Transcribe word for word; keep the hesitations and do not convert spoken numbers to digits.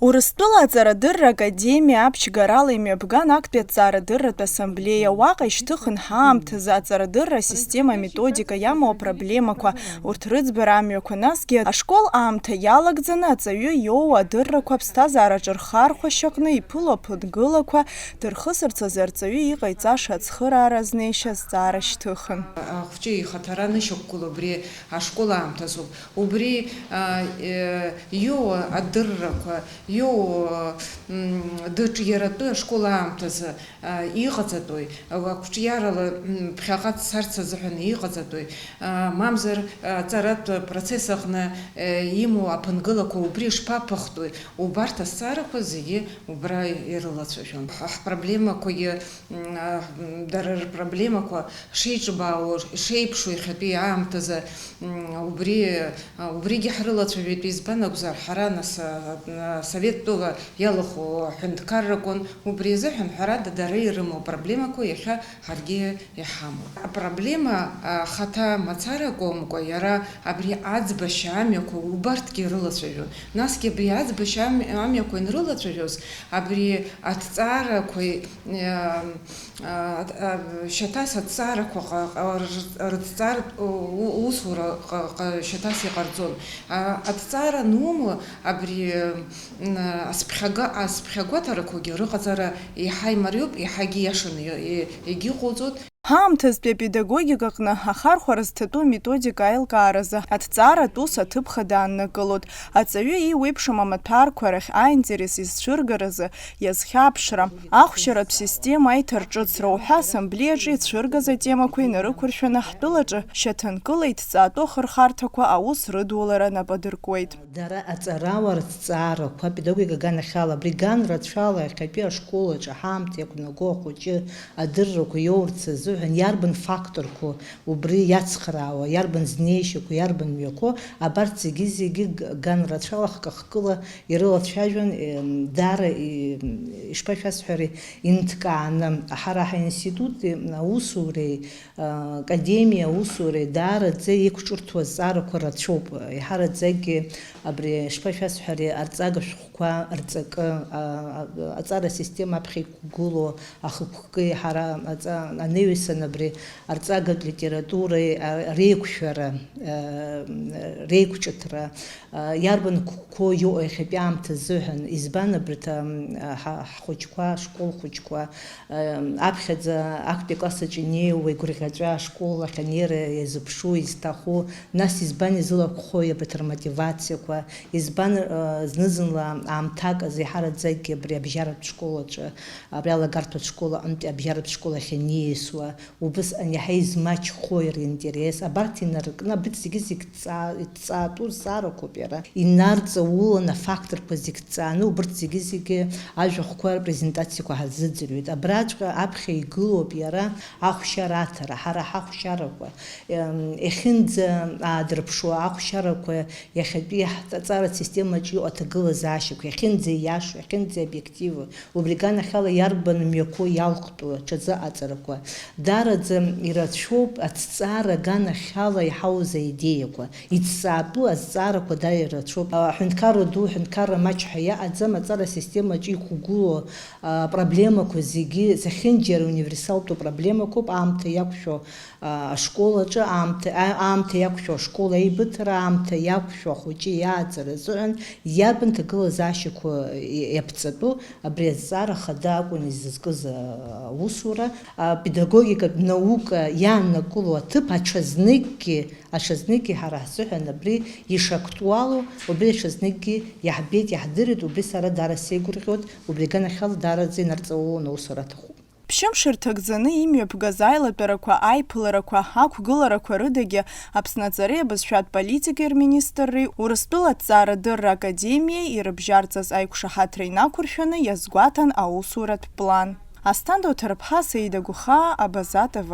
Урыстәыла аҵарадырра академиа аԥшьгарала имҩаԥган актәи аҭҵаарадырратә ассамблеиа. Уаҟа ишьҭыхын ҳаамҭазы аҵарадырра асистема аметодика иамоу апроблемақәа, урҭ рыӡбара амҩақәа, насгьы ашкол аамҭа иалагӡаны аҵаҩы иоуа адыррақәа аԥсҭазаараҿы рхархәашьаҟны иԥыло аԥынгылақәа дырхысырц азы арҵаҩы иҟаиҵаша ацхыраара азнеишьа азҵаара шьҭыхын. Ахәҷы ихаҭара анышьақәгыло убри ашкол аамҭазоуп. Убри, а, э, иоуа адыррақәа, иоуа, м, даҿиаратәы ашкол аамҭазы, а, иҟаҵатәуи, а, ақәҿиарала, м, ԥхьаҟа дцарц азыҳәан иҟаҵатәуи, а, мамзар, а, аҵаратә процесс аҟны, э, имоу аԥынгылақәа убри шԥаԥыхтәуи, убарҭ азҵаарақәа зегьы убра ирылацәажәон. Ҳ-, ҳпроблемақәагьы М, а, м, дара рпроблемақәа шеиҿбаауа, шеиԥшу иахьатәи аамҭазы, м, убри, а, убригьы ҳрылацәажәеит, избан акәзар, ҳара нас, а, а, Совет тәыла иалахәу аҳәынҭқарракәын, убри азыҳәан, ҳәарада, дара ирымоу апроблемақәа иахьа ҳаргьы иҳамоуп. Апроблема, а, ахаҭа мацара акәымкәа, иара абри аӡбашьа амҩақәа убарҭгьы ирылацәажәон. Насгьы абри аӡбашьа ам-, амҩақәа анрылацәажәоз, абри аҭҵаарақәеи, Иа, а, а, шьаҭас аҭҵаарақәа ҟа-, ҟа-, рҵ-, рыҭҵааратә у-, у-, усура ҟа-, ҟа-, шьаҭас иҟарҵон. А, аҭҵаара анумоу, абри, м, асԥхьага-, асԥхьагәаҭарақәагьы рыҟаҵара еиҳа имариоуп, еиҳагьы иашаны и-, и-, егьыҟоуҵоит. Ҳаамҭазтәи апедагогика аҟны ахархәара зҭатәу аметодика аилкааразы аҭҵааратә ус аҭыԥ хада ааннакылоит. Аҵаҩы иеиуеиԥшым амаҭәарқәа рахь аинтерес изцәыргаразы иазхьаԥшра, ахәшьаратә система аиҭарҿыцра уҳәа ассамблеиаҿы ицәыргаз атемақәа инарықәыршәаны ҳтәылаҿы шьаҭанкыла иҭҵаатәу ахырхарҭақәа аус рыдулара нап адыркуеит. Дара аҵарауаа рҭҵаарақәа, апедагогика аганахьала, абри ган рацәала иахьатәи ашкол аҿы ҳаамҭа иақәнаго ахәыҷы адыррақәа иоурц азыҳәан иарбан факторқәоу убри иацхраауа, иарбан знеишьақәоу, иарбан мҩақәоу, абарҭ зегьы-зегьы г-, ган рацәала хкы-хкыла ирылацәажәон, е, даара, и-, ишԥашәасҳәари, инҭкааны. Ҳара ҳаинститути аусуреи, а, академиа аусуреи даараӡа иқәҿырҭуа азҵаарақәа рацәоуп. Еиҳараӡакгьы абри, ишԥашәасҳәари, арҵага шәҟәқәа рҵакы, а, а, аҵара асистема аԥхьа иқәгылоу ахықәкы, ҳара аҵа-, анаҩсан абри арҵагатә литературеи, а, реиқәшәара, а, реиқәҿыҭра, а, иарбан қәқәоу иҟоу иахьатәи аамҭа азыҳәан, избан абарҭ, а, ҳа-, ҳхәыҷқәа, ашкол хәыҷқәа, а, аԥхьаӡа актәи акласс аҿы инеиуа игәырӷьаҵәа ашкол ахь анеира иазыԥшу, изҭаху, нас избан изылакәхои абарҭ рмотивациақәа, избан, а, зны-зынла аамҭак азы еиҳараӡакгьы абри абжьаратә школ аҿы, абри алагарҭәатә школ аҟынтәи абжьаратә школ ахь аниасуа, убысҟан иаҳа измаҷхои ринтерес, абарҭ инаркны, абарҭ зегьы-зегь ҭҵаа-, иҭҵаатәу зҵаарақәоуп иара. Инарҵаулан афакторқәа зегь ҭҵааны, убарҭ зегьы-зегьы ажәахәқәа рпрезентациақәа ҳазыӡырҩуеит. Абраҵәҟьа аԥхьа игылоуп иара ахәшьара аҭара, ҳара ҳахәшьарақәа, ем, иахьынӡа аадырԥшуа ахәшьарақәа, иахьатәи ҳҭ-, аҵаратә системаҿ иҟоу аҭагылазаашьақәа, иахьынӡа ииашоу, иахьынӡа обиективу, Убри аганахьала иарбан мҩақәоу иалхтәу аҽазы аҵарақәа? Даараӡа ирацәоуп аҭҵаара аганахьала иҳауз аидеиақәа. Иҭҵаатәу азҵаарақәа даара ирацәоуп. Аҳәынҭқарра ду, аҳәынҭқарра маҷ ҳәа иаҟаӡам, аҵара асистемаҿы иқәгылоу, а, проблемақәа зегьы зехьынџьара универсалтәу проблемақәоуп, аамҭа иақәшәо, а, ашкол аҿы, аамҭа, а-, аамҭа иақәшәо ашкол аибыҭара, аамҭа иақәшәо ахәыҷы иааӡара азыҳәан иарбан ҭагылазаашьақәа иаԥҵатәу, Абри азҵаара хада акәын изызкыз аусура, апедагогикатә наука иааннакыло аҭыԥ аҽазныкгьы, аҽазныкгьы ҳара ҳзыҳәан абри ишактуалу, убри аҽазныкгьы иаҳбеит, иаҳдырит, убри сара даара сеигәырӷьоит, убри аганахьала даараӡа инарҵаулон аусура аҭахуп. Ԥшьымш рҭагӡаны имҩаԥгаз аилатәарақәа, аиԥыларақәа, ақәгыларақәа рыдагьы Аԥсны аҵареи абызшәатә политикеи рминистрреи Урыстәыла аҭҵаарадырра академиеи ирыбжьарҵаз аиқәшаҳаҭра инақәыршәаны иазгәаҭан аусуратә план. Асҭанда Оҭарԥҳа, Саида Гәхаа, Абаза Т В.